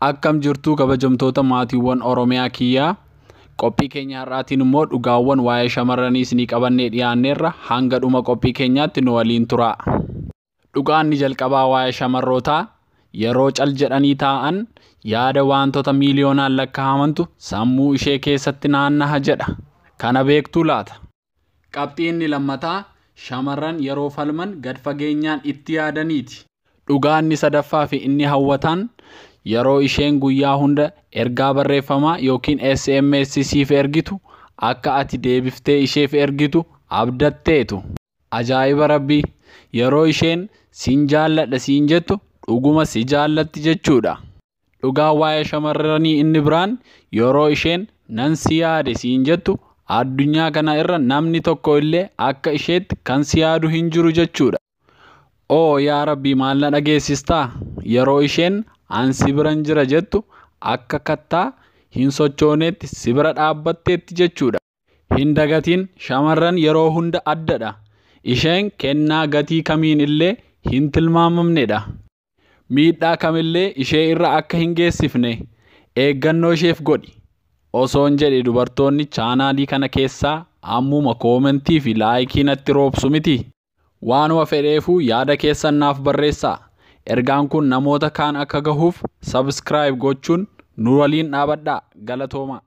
Akkam jirtuu kabajamtoota maatiiwwan Oromiyaa kiyyaa? Qophii keenya har'aatiin immoo dhugaawwan waa'ee shamarranii isinii qabannee dhiyaanneerra. Hanga dhuma qophii keenyaatti nu waliin turaa. Dhugaan inni jalqabaa waa'ee shamarrootaa yeroo cal jedhanii taa'an yaada wantoota miiliyoonaan lakkaa'amantu sammuu ishee keessatti naanna'a jedha. Kana beektuu laata? Qabxii inni lammataa shamarran yeroo falman gad fageenyaan itti yaadaniiti. Dhugaa inni sadaffaa fi inni hawwataan yeroo isheen guyyaa hunda ergaa barreeffamaa yookiin SMS siif ergitu akka ati deebiftee isheef ergitu abdatteetu. Ajaa'iba Rabbii! Yeroo isheen siin jaalladha siin jettu dhuguma si jaallatti jechuudha. Dhugaa waa'ee shamarranii inni biraan yeroo isheen nan si yaade siin jettu addunyaa kana irra namni tokko illee akka isheetti kan si yaadu hin jiru jechuudha. Oo yaa Rabbii, maal na dhageessistaa? Yeroo isheen an si biran jira jettu akka kattaa hin sochooneetti si bira dhaabbatteetti jechuudha. Hin dagatiin, shamarran yeroo hunda addadha. Isheen kennaa gatii kamiin illee hin tilmaamamnedha. Miidhaa kamillee ishee irra akka hin geessifne eeggannoo isheef godhi. Osoon jedhe dubartoonni chaanaalii kana keessaa ammuma koomentii fi laayikii natti roobsu miti. Waanuma fedheefuu yaada keessan naaf barreessaa. Ergaan kun namoota kaan akka gahuuf subscribe gochuun nu waliin dhaabadhaa. Galatoomaa.